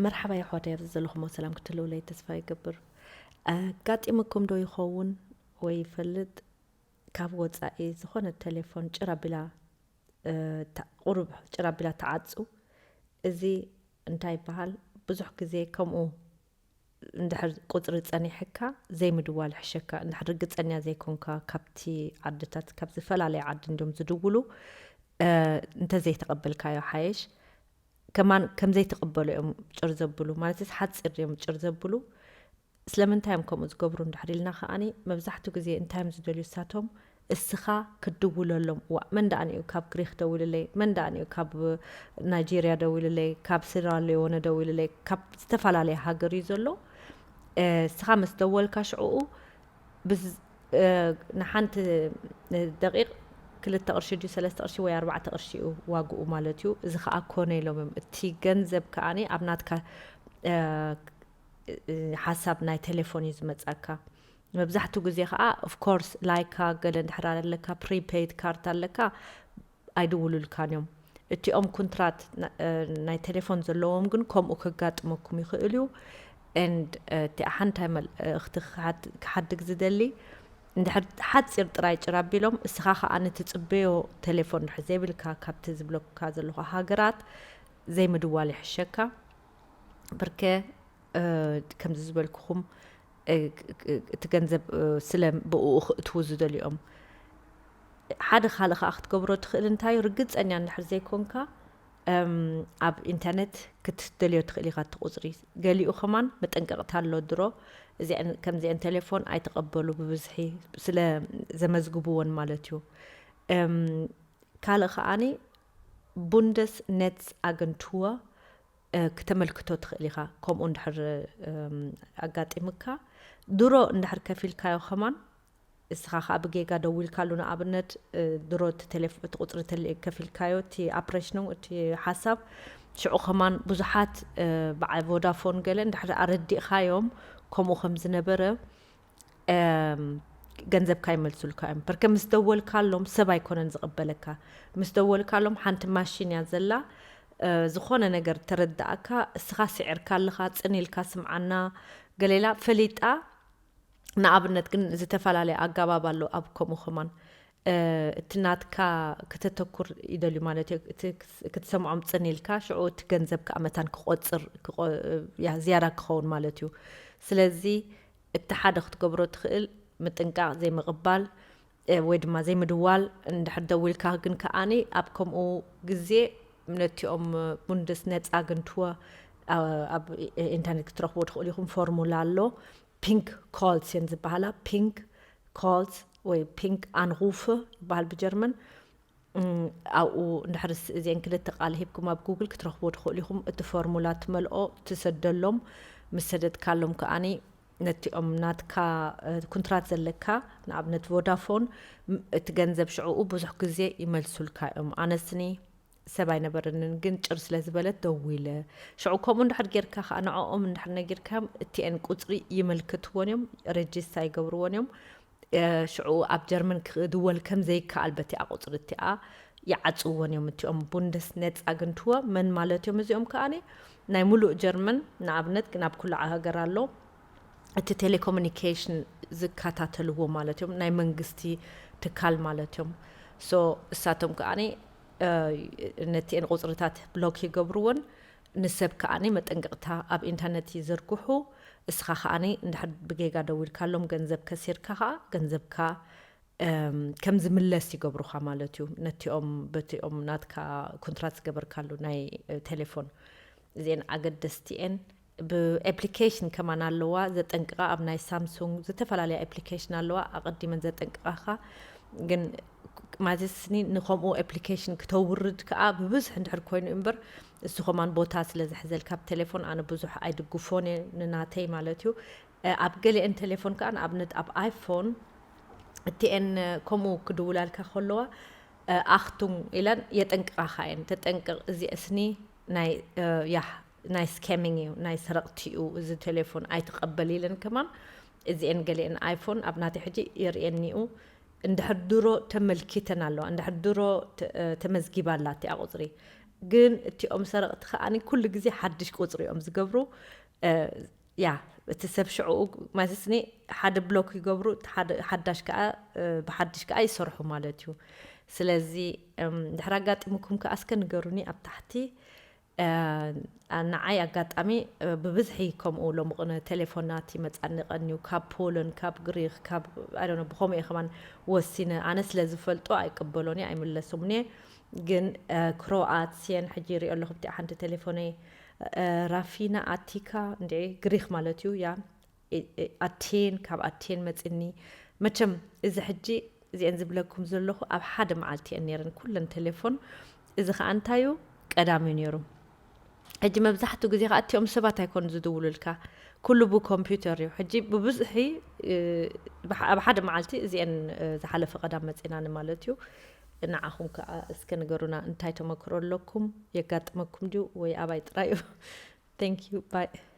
መርሓባ የሕዋተይ፣ ኣብዚ ዘለኹሞ ሰላም ክትህልውለይ ተስፋ ይገብር። ኣጋጢምኩም ዶ ይኸውን ወይ ይፈልጥ? ካብ ወጻኢ ዝኾነ ቴሌፎን ጭር ኣቢላ፣ እ፣ ተ-፣ ቁሩብ ጭር ኣቢላ ትዓጹ። እዚ እንታይ ይበሃል? ብዙሕ ግዜ ከምኡ እንድሕር ቁጽሪ ጸኒሕካ ዘይምድዋል ይሕሸካ። እንድሕር ርግጸኛ ዘይኮንካ፣ ካብቲ ዓድታት፣ ካብ ዝተፈላለየ ዓዲ እንድዮም ዝድውሉ፣ እ፣ እንተዘይተቐበልካዮ ሓየሽ። ከማን ከም ዘይትቕበሉ እዮም ጭር ዘብሉ፣ ማለትስ ሓጺር እዮም ጭር ዘብሉ። ስለምንታይ እዮም ከምኡ ዝገብሩ እንድሕር ኢልና ከኣኒ፣ መብዛሕትኡ ግዜ እንታይ እዮም ዝደልዩ እሳቶም? እስኻ ክትድውለሎም። እዋ፣ መን ደኣ እዩ ካብ ግሪክ ደዊሉለይ? መን ደኣ እዩ ካብ ናይጄርያ ደዊሉለይ? ካብ ስራ ሊዮነ ደዊሉለይ? ካብ ዝተፈላለየ ሃገር እዩ ዘሎ። እ፣ እስኻ ምስ ደወልካ ሽዕኡ ብዝ-፣ እ፣ ንሓንቲ ደቂቕ ክልተ ቅርሺ ድዩ ሰለስተ ቅርሺ ወይ ኣርባዕተ ቅርሺ እዩ ዋግኡ ማለት እዩ። እዚ ኸኣ ኮነ ኢሎም እዮም። እቲ ገንዘብ ከኣኒ ኣብ ናትካ፣ እ፣ እ፣ ሓሳብ ናይ ቴሌፎን እዩ ዝመጻካ። መብዛሕትኡ ግዜ ኸኣ፣ ኦፍ ኮርስ፣ ላይካ ገለ እንድሕር ኣለካ፣ ፕሪፔይድ ካርድ ኣለካ፣ ኣይድውሉልካን እዮም። እቲኦም ኩንትራት ና-፣ እ፣ ናይ ቴሌፎን ዘለዎም ግን ከምኡ ከጋጥመኩም ይኽእል እዩ። ኤንድ፣ እ፣ እቲኣ ሓንታይ መልእኽቲ ክሓድ-፣ ክሓድግ ዝደሊ፣ እንድሕር ሓጺር ጥራይ ጭር ኣቢሎም፣ እስኻ ኸኣ ንትጽበዮ ቴሌፎን እንድሕር ዘይብልካ፣ ካብቲ ዝብለካ ዘለኹ ሃገራት ዘይምድዋል ይሕሸካ። ብርከ፣ እ፣ ከምዚ ዝበልኩኹም፣ እ፣ ክ-፣ ክ-፣ እቲ ገንዘብ፣ እ፣ ስለ ብእኡ ክእትዉ ዝደልዮም። ሓደ ካልእ ከኣ ክትገብሮ ትኽእል እንታይ እዩ፣ ርግጸኛ እንድሕር ዘይኮንካ፣ እም፣ ኣብ ኢንተርኔት ክትደልዮ ትኽእል ኢኻ እቲ ቁጽሪ። ገሊኡ ከማን መጠንቀቕታ ኣሎ ድሮ፣ እዚአን፣ ከምዚአን ቴሌፎን ኣይትቐበሉ ብብዝሒ ስለ ዘመዝግብወን ማለት እዩ። እም፣ ካልእ ከኣኒ ቡንደስ ኔትስ ኣገንቱወ፣ እ፣ ክተመልክቶ ትኽእል ኢኻ። ከምኡ እንድሕር፣ እም፣ ኣጋጢምካ፣ ድሮ እንድሕር ከፊልካዮ ከማን፣ እስኻ ኸኣ ብጌጋ ደዊልካሉ፣ ንኣብነት፣ እ፣ ድሮ እቲ ቴሌፍ-፣ እቲ ቁጽሪ ተል-፣ ከፊልካዮ፣ እቲ ኣፕሬሽኑ፣ እቲ ሓሳብ፣ ሽዑ ከማን ብዙሓት፣ እ፣ በዓል ቮዳፎን ገለ እንድሕር ኣረዲእኻዮም ከምኡ ከም ዝነበረ፣ እም፣ ገንዘብካ ይመልሱልካ እዮም። በርከ ምስ ደወልካሎም ሰብ ኣይኮነን ዝቕበለካ። ምስ ደወልካሎም ሓንቲ ማሽን እያ ዘላ፣ እ፣ ዝኾነ ነገር ተረዳእካ፣ እስኻ ስዒርካ ኣለኻ፣ ጽን ኢልካ ስምዓና፣ ገሌላ ፈሊጣ፣ ንኣብነት ግን ዝተፈላለየ ኣገባብ ኣሎ ኣብ ከምኡ ከማን፣ እ፣ እቲ ናትካ ከተተኩር ይደልዩ ማለት እዩ። እቲ ክስ-፣ ክትሰምዖም ጽን ኢልካ፣ ሽዑ እቲ ገንዘብ ከኣ መታን ክቆጽር፣ ክቆ-፣ ያ-፣ ዝያዳ ክኸውን ማለት እዩ። ስለዚ እቲ ሓደ ክትገብሮ ትኽእል ምጥንቃቕ ዘይምቕባል፣ እ፣ ወይ ድማ ዘይምድዋል። እንድሕር ደዊልካ ግን ከኣኒ ኣብ ከምኡ ግዜ ነቲኦም ቡንደስ ነጻ ኣግንትወ፣ ኣ-፣ ኣብ ኢንተርኔት ክትረኽቦ ትኽእሉ ኢኹም። ፎርሙላ ኣሎ። ፒንክ ኮልስ እየን ዝበሃላ። ፒንክ ኮልስ ወይ ፒንክ ኣንሩፍ ይበሃል ብጀርመን። እም፣ ኣብኡ እንድሕር ስ-፣ እዚአን ክልተ ቃል ሂብኩም ኣብ ጉግል ክትረኽቦ ትኽእሉ ኢኹም። እቲ ፎርሙላ ትመልኦ፣ ትሰደሎም። ምስ ሰደድካሎም ከኣኒ ነቲኦም ናትካ፣ እ፣ ኩንትራት ዘለካ፣ ንኣብነት ቮዳፎን፣ ም-፣ እቲ ገንዘብ ሽዕኡ ብዙሕ ግዜ ይመልሱልካ እዮም። ኣነስኒ ሰብ ኣይነበረንን፣ ግን ጭር ስለ ዝበለት ደዊለ። ሽዑ ከምኡ እንድሕር ጌርካ ከኣ ንዕኦም እንድሕር ነጊርካዮም፣ እቲአን ቁጽሪ ይምልክትወን እዮም፣ ረጅስታ ይገብርወን እዮም። እ፣ ሽዑ ኣብ ጀርመን ክድወል ከም ዘይከኣል በቲኣ ቁጽሪ እቲኣ ይዓጽውወን እዮም። እቲኦም ቡንደስ ነጻ ኣግንትወ መን ማለት እዮም? እዚኦም ከኣኒ ናይ ሙሉእ ጀርመን፣ ንኣብነት ግን ኣብ ኩሉ ሃገር ኣሎ፣ እቲ ቴሌኮሙኒኬሽን ዝከታተልዎ ማለት እዮም፣ ናይ መንግስቲ ትካል ማለት እዮም። ሶ እሳቶም ከኣኒ፣ እ፣ ነቲአን ቁጽርታት ብሎክ ይገብርዎን ንሰብ ከኣኒ መጠንቀቕታ ኣብ ኢንተርኔት ይዝርግሑ። እስኻ ከኣኒ እንድሕር ብጌጋ ደዊልካሎም ገንዘብ ከሲርካ ከኣ ገንዘብካ፣ እም፣ ከም ዝምለስ ይገብሩኻ ማለት እዩ። ነቲኦም፣ በቲኦም ናትካ ኮንትራት ዝገበርካሉ ናይ፣ እ፣ ቴሌፎን። እዚአን ኣገደስቲ እየን። ብኣፕሊኬሽን ከማን ኣለዋ ዘጠንቅቓ፣ ኣብ ናይ ሳምሱንግ ዝተፈላለያ ኣፕሊኬሽን ኣለዋ ኣቐዲመን ዘጠንቅቓኻ። ግን ማለት ስኒ ንኸምኡ ኣፕሊኬሽን ክተውርድ ከኣ ብብዝሒ እንድሕር ኮይኑ እምበር፣ እሱ ከማን ቦታ ስለ ዝሕዘልካ ኣብ ቴሌፎን ኣነ ብዙሕ ኣይድግፎን እየ ንናተይ ማለት እዩ። እ፣ ኣብ ገሊአን ቴሌፎን ከኣ ንኣብነት ኣብ ኣይፎን እቲአን ከምኡ ክድውላልካ ከለዋ፣ እ፣ ኣኽቱም ኢለን የጠንቅቓኻ እየን። ተጠንቅቕ፣ እዚ እስኒ ናይ፣ እ፣ ያህ፣ ናይ ስካሚንግ እዩ፣ ናይ ሰረቕቲ እዩ፣ እዚ ቴሌፎን ኣይትቐበል ኢለን ከማን። እዚአን ገሊአን ኣይፎን ኣብ ናተይ ሕጂ የርእየኒኡ። እንድሕር ድሮ ተመልኪተን ኣለዋ፣ እንድሕር ድሮ ተ-፣ እ፣ ተመዝጊባ ኣላ እቲኣ ቁጽሪ፣ ግን እቲኦም ሰረቕቲ ከኣኒ ኩሉ ግዜ ሓድሽ ቁጽሪ እዮም ዝገብሩ። ያ፣ እቲ ሰብ ሽዑ ማለትኒ ሓደ ብሎክ ይገብሩ፣ ሓዳሽ ከዓ ብሓድሽ ከዓ ይሰርሑ ማለት እዩ። ስለዚ ድሕር ኣጋጢሙኩም ከዓ እስከ ንገሩኒ ኣብ ታሕቲ። ንዓይ ኣጋጣሚ ብብዝሒ ከምኡ ሎምቕነ ቴሌፎናት ይመፃኒ ቀንዩ ካብ ፖሎን ካብ ግሪክ ካብ ብኸምኡ እየ ከማን ወሲነ። ኣነ ስለ ዝፈልጦ ኣይቅበሎን እየ ኣይምለሶምን እየ። ግን ክሮኣት ስየን ሕጂ ይሪኦ ኣለኹ ብቲ ሓንቲ ቴሌፎነይ ራፊና ኣቲካ እንዲ ግሪክ ማለት እዩ። ያ ኣቴን ካብ ኣቴን መፅኒ። መቸም እዚ ሕጂ እዚአን ዝብለኩም ዘለኹ ኣብ ሓደ መዓልቲ እየን ነይረን ኩለን ቴሌፎን። እዚ ከዓ እንታዩ ቀዳሚ ነይሩ። ሕጂ መብዛሕትኡ ግዜ ከዓ እቲኦም ሰባት ኣይኮኑ ዝድውሉልካ፣ ኩሉ ብኮምፒውተር እዩ። ሕጂ ብብዝሒ ኣብ ሓደ መዓልቲ እዚአን ዝሓለፈ ቀዳም መፂናኒ ማለት እዩ። ንዓኹም ከዓ እስከ ንገሩና እንታይ ተመክሮ ኣለኩም? የጋጥመኩም ድዩ ወይ ኣባይ ጥራይ እዩ? Thank you. Bye.